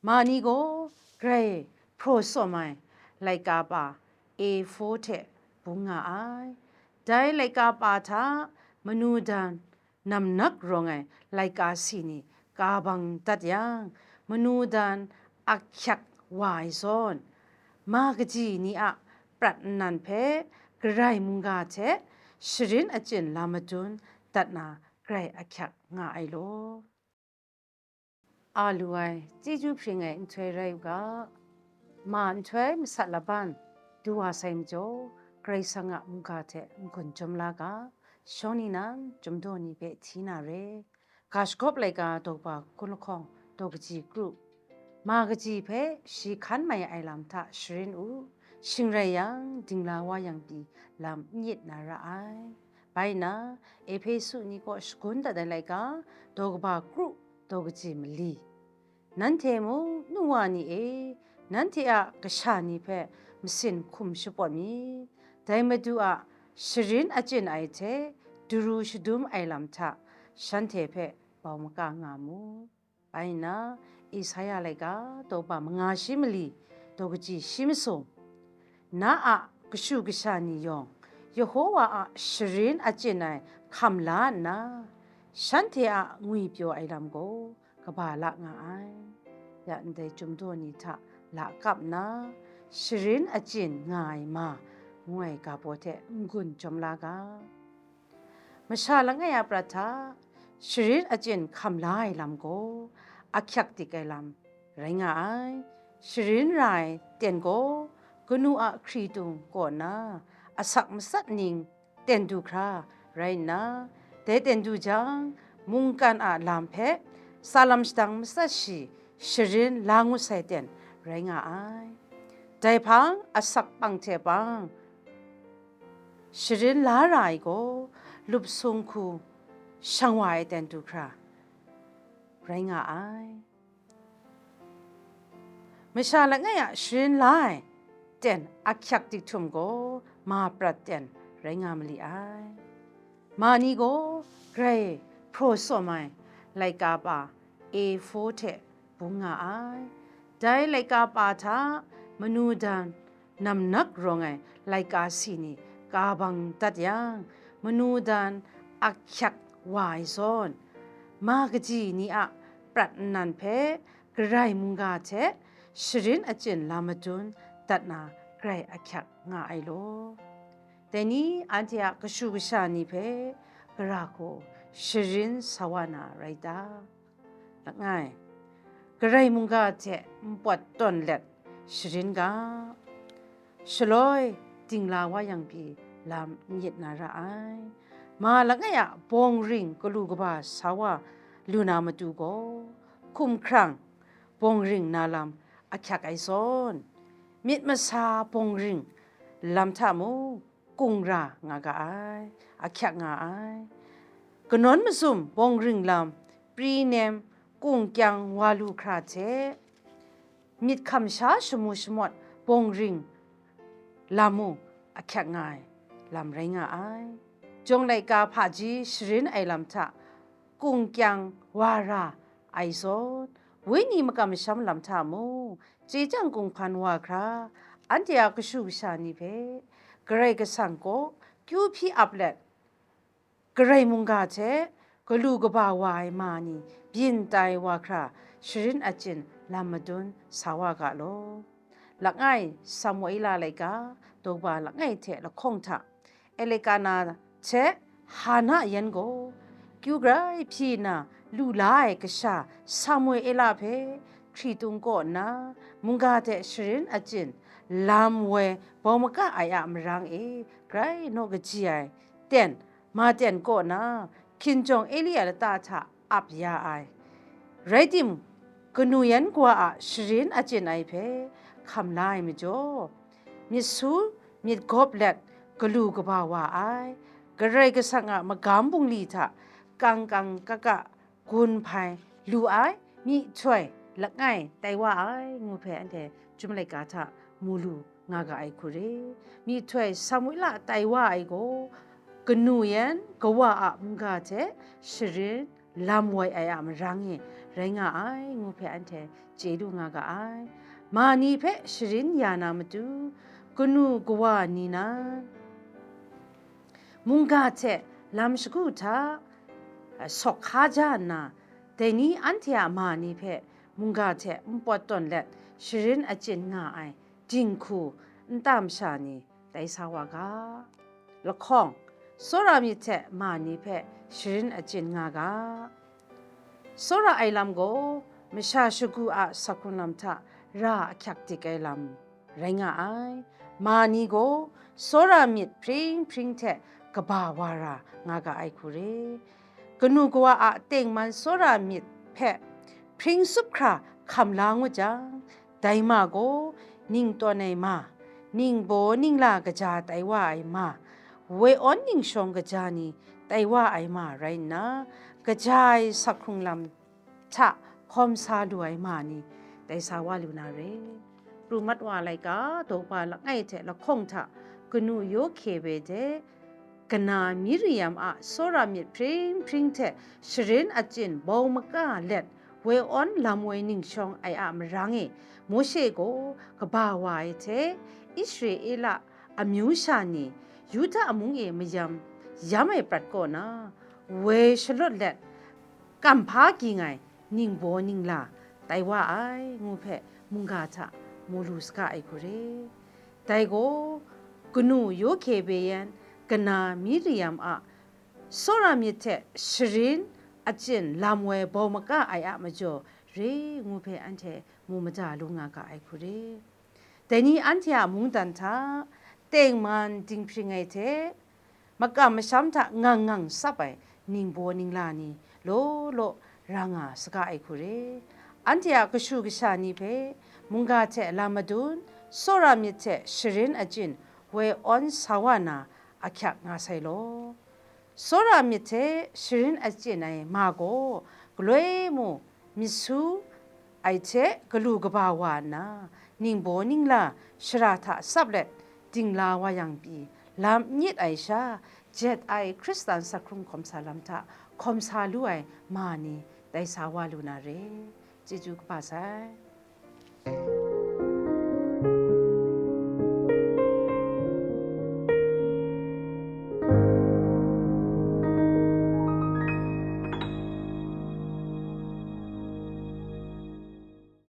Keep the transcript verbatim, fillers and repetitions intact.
Ma ni gaw grai hpraw sawm ai laika pa A four hte bung nga ai. Dai laika pa hta manu dan namnak rawng ai laika si ni ka bang dat yang, manu dan ahkyak wa ai zawn, ma kaji ni a prat nnan hpe Karai mungga hte sharin achyin lam madun dat na grai ahkyak nga ai law. A lu ai chyeju hpring ai nhtoi rai u ga, ma nhtoi masat laban du wa sai majaw, Karai Kasang a mungga hte n-gun chyawm la ga, shawng ni nang chyamdaw ni hpe hti na re. Ga shagawp laika daw kaba kun lahkawng daw kaji kru, ma kaji hpe shi hkan mai ai lam hta sharin u, shing rai yang, dingla wa yang pyi lam n yit na ra ai. Bai nna, Ehpesu ni kaw shagun dat ai laika daw kaba kru daw kaji mali, nanhte mung nu wa ni e, nanhte a kasha ni hpe masin hkum shapawt mi, dai Madu a sharin achyin ai hte daru shadum ai lam hta shanhte hpe bau maka nga mu. Bai nna, Isaya laika daw kaba manga shi mali daw kaji shi masum, na a kashu kasha ni yawng Yehova a sharin achyin ai hkam la nna, shanhte a ngwipyaw ai lam gaw kaba la nga ai. Ya ndai chyamdaw ni hta la kap nna, sharin achyin nga ai ma ngu ai ga baw hte n-gun chyawm la ga. Masha langai a prat hta sharin achyin hkam la ai lam gaw ahkyak dik ai lam rai nga ai. Sharin ra ai ten gaw kanu a hkritung kaw nna asak matsat ning ten du hkra rai nna, dai ten du jang, mungkan a lam hpe tsa lam shadang matsat shi sharin la ngut sai ten rai nga ai. Dai hpang asak pang hte pang sharin la ra ai gaw, lup sung hku shang wa ai ten du hkra rai nga ai. Masha langai a sharin la ai ten ahkyak dik htum gaw, ma prat ten rai nga mali ai. Ma ni gaw grai hpraw sawm ai laika pa A four hte bung nga ai. Dai laika pa hta manu dan namnak rawng ai laika si ni ka bang dat yang, manu dan ahkyak wa ai zawn, ma kaji ni a prat nnan hpe Karai mungga hte sharin achyin lam madun dat na grai ahkyak nga ai law. Dai ni anhte a kashu kasha ni hpe gara hku sharin sa wa na rai ta? Langai, Karai mungga hte npawt tawn let sharin ga, shaloi dingla wa yang pyi lam n yit na ra ai. Ma langai a bawng ring galu kaba sa wa lu na matu gaw, hkum hkrang bawng ring na lam ahkyak ai zawn, myit masa bawng ring lam hta mung kung ra nga ga ai, ahkyak nga ai. Kanawn mazum bawng ring lam pri nem kung kyang wa lu hkra hte, myit hkam sha shamu shamawt bawng ring lam mung ahkyak nga ai lam rai nga ai. Jawng laika hpaji sharin ai lam hta kung kyang wa ra ai zawn, wenyi makam masham lam hta mung, chye chyang kung hpan wa hkra, anhte a kashu kasha ni hpe Karai Kasang kaw kyu hpyi ap let, Karai mungga hte galu kaba wa ai ma ni byin tai wa hkra, sharin achyin lam madun sa wa ga law. Langai, Samuela laika daw kaba langai hte lahkawng hta, Elekana hte Hana yan gaw, kyu grai hpyi nna lu la ai kasha Samuela hpe hkritung kaw nna, mungga hte sharin achyin lam woi bau maka ai a marang e grai naw kaji ai ten, ma ten kaw nna, hkinjawng Eli a lata hta ap ya ai. Rai tim, kanu yan kawa a sharin achyin ai hpe hkam la ai majaw, myit su myit gawp let galu kaba wa ai, Karai Kasang a magam bungli hta kang kang ka ka gun hpai lu ai, myihtoi langai tai wa ai ngu hpe anhte Chyum laika hta mu lu nga ga ai hku re. Myihtoi Samuela tai wa ai gaw, kanu yan kawa a mungga hte sharin lam woi ai a marang e rai nga ai, ngu hpe anhte chye lu nga ga ai. Ma ni hpe sharin ya na matu, kanu kawa ni nan, mungga hte lam shagu hta, eh, sawk hka ja nna, dai ni anhte a ma ni hpe mungga hte npawt tawn let sharin achyin nga ai dinghku nta masha ni tai sa wa ga. Lahkawng, tsawra myit hte ma ni hpe sharin achyin nga ga. Tsawra ai lam gaw masha shagu a sak hkrung lam hta ra ahkyak dik ai lam rai nga ai. Ma ni gaw tsawra myit hpring hpring hte kaba wa ra nga ga ai hku re. Kanu kawa a tengman tsawra myit hpe hpring tsup hkra hkam la ngut jang, dai ma gaw ning tawn ai ma, ningbaw ningla kaja tai wa ai ma, woi awn ningshawng kaja ni tai wa ai ma rai nna, kaja ai sak hkrung lam hta hkawm sa lu ai ma ni tai sa wa lu na re. Pru mat wa laika daw pa langai hte lahkawng hta kanu Yawhke hpe de, kana Miriam a tsawra myit hpring hpring hte sharin achyin bau maka let woi awn lam woi ningshawng ai a marang e, Mawshe gaw kaba wa ai hte Israela amyu sha ni Yuda mung e mayam yam ai prat kaw na, woi shalawt let kamhpa ging ai ningbaw ningla tai wa ai, ngu hpe mungga hta mu lu saga ai hku re. Dai gaw, kanu Yawhke hpe yan kana Miriam a tsawra myit hte sharin achyin lam woi bau maka ai a majaw re, ngu hpe anhte mu mada lu nga ga ai hku re. Dai ni anhte a mungdan hta tengman dinghpring ai hte, makam masham hta ngang ngang tsap ai ningbaw ningla ni law law ra nga saga ai hku re. Anhte a kashu kasha ni hpe mungga hte lam madun, tsawra myit hte sharin achyin woi awn sa wa na ahkyak nga sai law. Tsawra myit hte sharin achyin ai ma gaw galoi mu myit su ai hte galu kaba wa nna, ningbaw ningla shara hta tsap let dingla wa yang pyi, lam n nyit ai sha, jet ai Hkristan sak hkrung hkawm sa lam hta hkawm sa lu ai ma ni tai sa wa lu na re. Chyeju kaba sai.